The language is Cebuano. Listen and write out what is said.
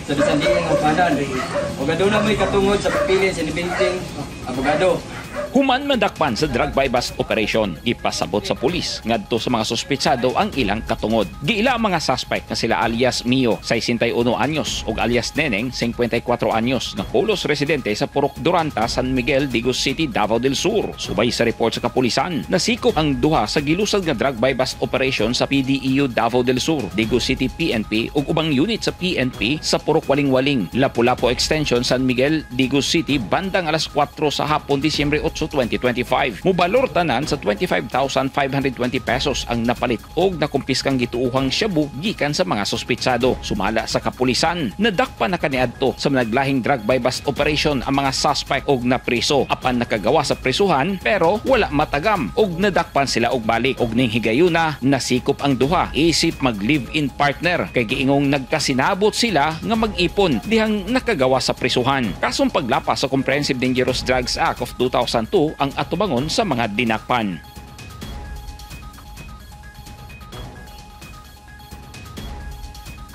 Sa bisan diin nga upanan. Ug aduna mo'y katungod sa pagpili sa independenteng abogado. Human madakpan sa drug buy bust operation, gipasabot sa pulis ngadto sa mga suspetsado ang ilang katungod. Giila ang mga suspect nga sila alias Mio, 61 anyos, ug alias Neneng, 54 anyos, nga pulos residente sa Purok Duranta, San Miguel, Digos City, Davao del Sur. Subay sa report sa kapulisan, nasikop ang duha sa gilusad nga drug buy bust operation sa PDEU Davao del Sur, Digos City PNP ug ubang unit sa PNP sa Purok Waling-Waling, Lapu-Lapu Extension, San Miguel, Digos City bandang alas 4 sa hapon, Disyembre 8, 2025. Mubalor tanan sa 25,520 pesos ang napalit og nakumpiskang gituohang shabu gikan sa mga suspetsado. Sumala sa kapulisan, nadakpan na kaniadto sa naglahing drug buy bust operation ang mga suspect og napriso. Apan nakagawa sa prisuhan pero wala matagam og nadakpan sila og balik. Og ning higayuna, nasikop ang duha isip mag live-in partner kay giingong nagkasinabot sila nga mag-ipon dihang nakagawa sa prisuhan. Kasong paglapas sa Comprehensive Dangerous Drugs Act of 2002 ang atubangon sa mga dinakpan.